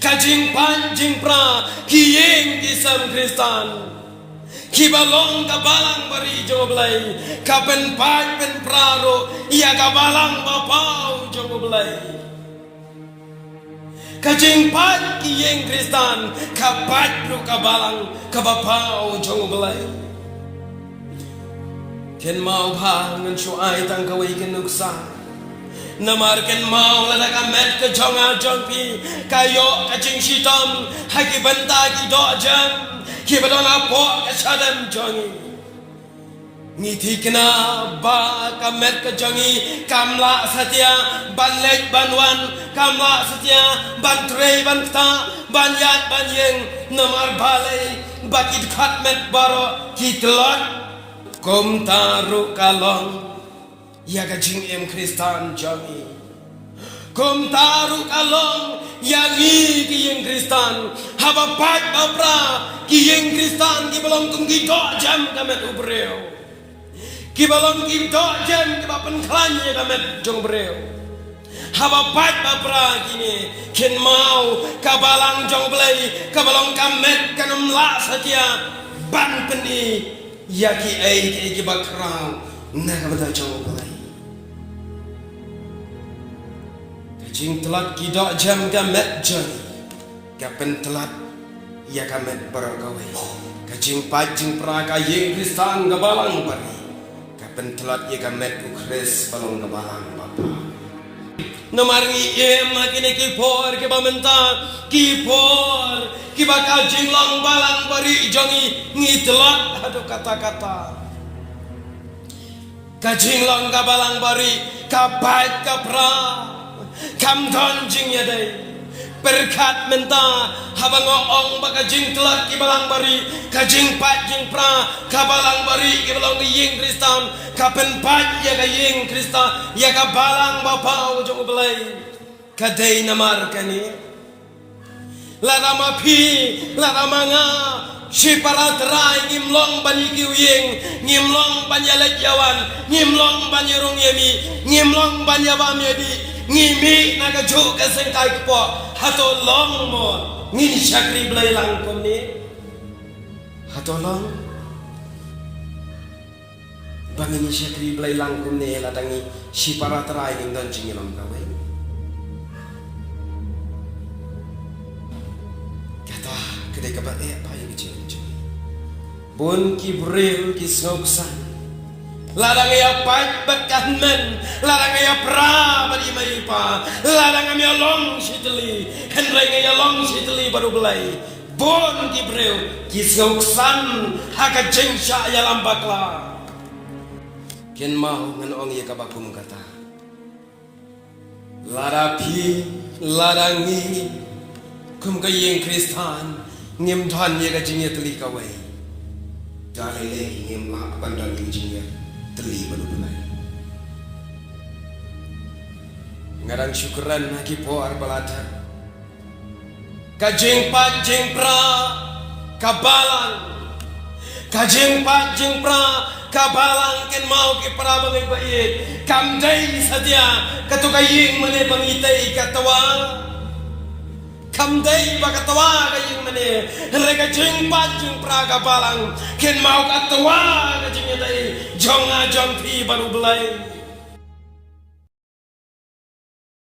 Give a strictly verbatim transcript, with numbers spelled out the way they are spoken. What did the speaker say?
Ka jingpait jingpra ki ïing ki sem Khristan, kiba long ka balang barieh jong U Blei, ka pynpait pynpra ruh ïa ka balang ba paw jong U Blei. Ka jingpait ki ïing Khristan ka pait ruh ka balang kaba paw jong U Blei. Kynmaw ba ngan shu ai tang kawei ka nuksa. Namar kynmaw lada ka met ka jong nga jong phi ka ïoh ka jingshitom ha ki bynta ki dohjem kiba don hapoh ka shadem jong ngi, ngi thikna ba ka met ka jong ngi kam lah satia ban leit ban wan, kam lah satia ban trei ban ktah, ban ïaid ban ïeng, namar balei ba ki dkhot met baroh ki tlot. Kumta ruh ka long ïa ka jingim Khristan jong ngi. Kumta ruh ka long ïa ngi ki ïing Khristan. Haba pait ba pra ki ïing Khristan kiba long kum ki dohjem ka met u briew, kiba long ki dohjem kiba pynkhlaiñ ïa ka met jong u briew. Haba pait ba pra kine, kynmaw ka balang jong U Blei kaba long ka met kan ym lah satia ban pyni ïa kiei kiei kiba khraw na ka bynta jong U Blei. Ka jingtlot ki dohjem ka met jong ngi ka pyntlot ïa ka met baroh kawei. Ka jingpait jingpra ka ïing Khristan ka balang barieh ka pyntlot ïa ka met u Khrist ba long ka balang ba paw. Namar ngi im ha kine ki por kiba mynta, ki por kiba ka jinglong balang barieh jong ngi ngi tlot haduh katta katta. Ka jinglong ka balang barieh ka pait ka pra, kam don jingïadei. Pyrkhat mynta, haba nga ong ba ka jingtlot ki balang barieh, ka jingpait jingpra ka balang barieh kiba long ka ïing Khristan ka pynpait ïa ka ïing Khristan, ïa ka balang ba paw jong U Blei. Ka dei namar kane. Lada ma phi, lada ma nga, shipara trai ngim long ban ïa kiew ïing, ngim long ban ïa leit ïa wan, ngim long ban ïa rung ïa mih, ngim long ban ïa bam ïa dih, ngi mih na kajuh ka seng kai kpoh. Hato long mo ngin shakri Blei lang kumne? Hato long ba ngin shakri Blei lang kumne lada ngi shipara trai ngim don jingïalong kawei? Kata ka dei kaba eh ba ïa ka jingim jong ngi. Bun ki briew ki sngewksan, lada nga ïa pait bad ka hynmen, lada nga ïa pra bad i mei i pa, lada ngam ïa long shi tylli, hynrei nga ïa long shi tylli bad U Blei. Bun ki briew ki sngewksan ha ka jingshah ïalam bakla. Kynmaw ngan ong ïa kaba kum kata. Lada phi, lada ngi, kum ka ïing Khristan, ngim don ïa ka jingïatylli kawei, da lei lei ngim lah ban don ïa ka jingïatylli bad U Blei. Nga dang shu kren ha ki por ba la dep. Ka jingpait jingpra ka balang. Ka jingpait jingpra ka balang, kynmaw ki para bangeit ba ïeit. Kam dei satia kato ka ïing mane ba ngi tei ka twa. Kam dei ba ka twa ka ïing mane. Hynrei ka jingpait jingpra ka balang, kynmaw ka twa ka jingïatei jong nga jong phi bad U Blei.